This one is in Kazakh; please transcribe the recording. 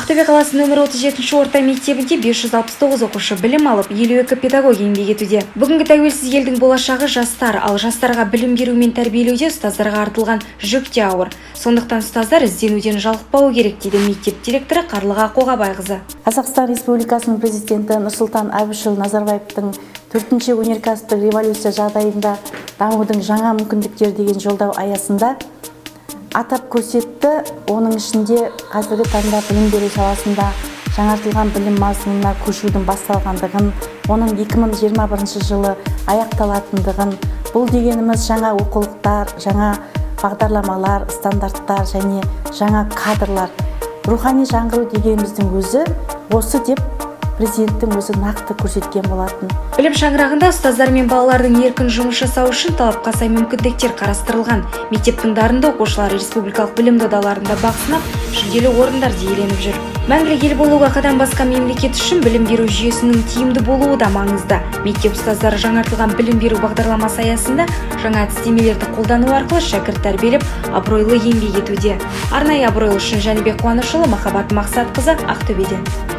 Ақтөбе қаласы нөмірі 37 орта мектебінде 569 оқушы білім алып, 52 педагог еңбек етуде. Бүгінгі тәуелсіз елдің болашағы – жастар, ал жастарға білім беру мен тәрбиелеуде ұстаздарға артылған жүк те ауыр. Сондықтан ұстаздар ізденуден жалықпауы керек, дейді мектеп директоры Қарлыға Қоғабайқызы. Қазақстан Республикасының Президенті Нұрсұлтан Әбішұлы Назарбаевтың «Төртінші өнеркәсіптік революция жағдайында дамудың жаңа мүмкіндіктері» деген жолдау аясында атап көрсетті. Оның ішінде қазіргі таңда білім беру саласында жаңартылған білім мазмұнына көшудің басталғандығын, оның 2021 жылы аяқталатындығын, бұл дегеніміз жаңа оқулықтар, жаңа бағдарламалар, стандарттар және жаңа кадрлар. Рухани жаңғыру дегеніміздің өзі осы деп Президенттің өзі нақты көрсеткен болатын. Білім шаңырағында ұстаздар мен балалардың еркін жұмыс жасауы үшін талапқа сай мүмкіндіктер қарастырылған. Мектептің дарынды оқушылары республикалық білім додаларында бақ сынап, жүлделі орындарды иеленіп жүр. Мәңгілік ел болуға қадам басқан мемлекет үшін білім беру жүйесінің тиімді болуы да маңызды. Мектеп ұстаздары жаңартылған білім беру бағдарламасы аясында жаңа әдістемелерді қолдану арқылы шәкірт тәрбиелеп, абыройлы еңбек етуде. Арнайы Абыройлы үшін Жәнібек Қуанышұлы, Махаббат Мақсатқызы, Ақтөбеден.